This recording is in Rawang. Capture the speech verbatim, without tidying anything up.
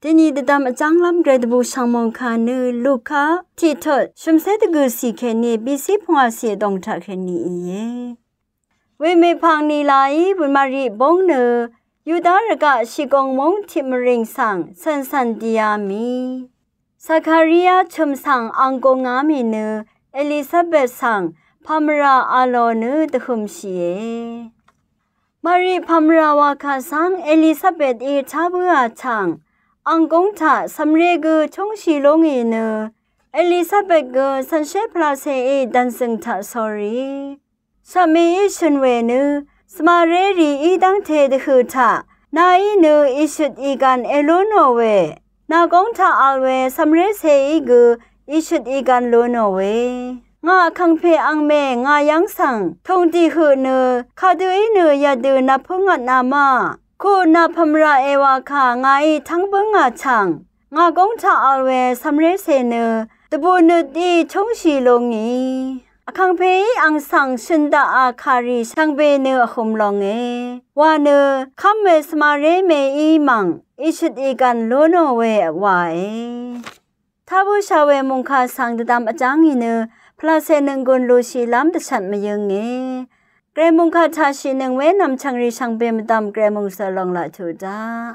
Dvni dvdvm vjánglv́m gvray dvbù shv̀ngmòng kà nø Luka tiqtut shø̀mcé dvgø̀cì kèní bìcí pungwàcì vdòng taq kèní íe. Wemèpv̀ng nìlàí wemari bóng nø Yuda rvgaq shìgòng múng tiq mvrìng svng cv̀ncv̀n dìá mì. Zakaria chø̀m svng ang gungá mì nø Elisabet svng pàmvrà a lò nø dvhø̄mshìe. Mari pàmvrà wà kà svng Elisabetí tá bǿà chv̀ng ang gúng taq cv̀mré gø chúngshì lúngì nø Elisabet gø cv̀nshé pvlacèí dv̀nzø̀ng taq sórí shvmìí shø̀n we nø svmaré rìí dv́ngte dvhø̀ taq nàí nø ìshøt ìgv̀n èlú nò we nàgóng taq vl we cv̀mrécèí gø ìshøt ìgv̀n lú nò we. Ngà vkàngpè angmè ngà yv́ng svng tùng dìhøq nø kadø í nø yadø nàpǿngvtna ma. Kuq nàpv̀mrà èwà kà ngàí tv́ng bǿngà chv̀ng ngàgóng taq vl we cv̀mrécè nø dvbù nøtí chúngshì lúngì. Vkàngpèí ang svng shø̀n daqà kàrì shvngbe nø vhø̄m longe wa nø kv́m we svmaré mèí mv̀ng ìshøt ìgv̀n lú nò we wàe. Tá bǿshà we mòngkà svng dvdvm vjáng ì nø pvlacè nønggùn lushìlv́m dvshvt mvyǿnge. Gvray mòngkà taqshìnøng we nv̀mchv̀ngrì shvngbe mvdv̀m gvray mòngsø lòng laq tuq daq.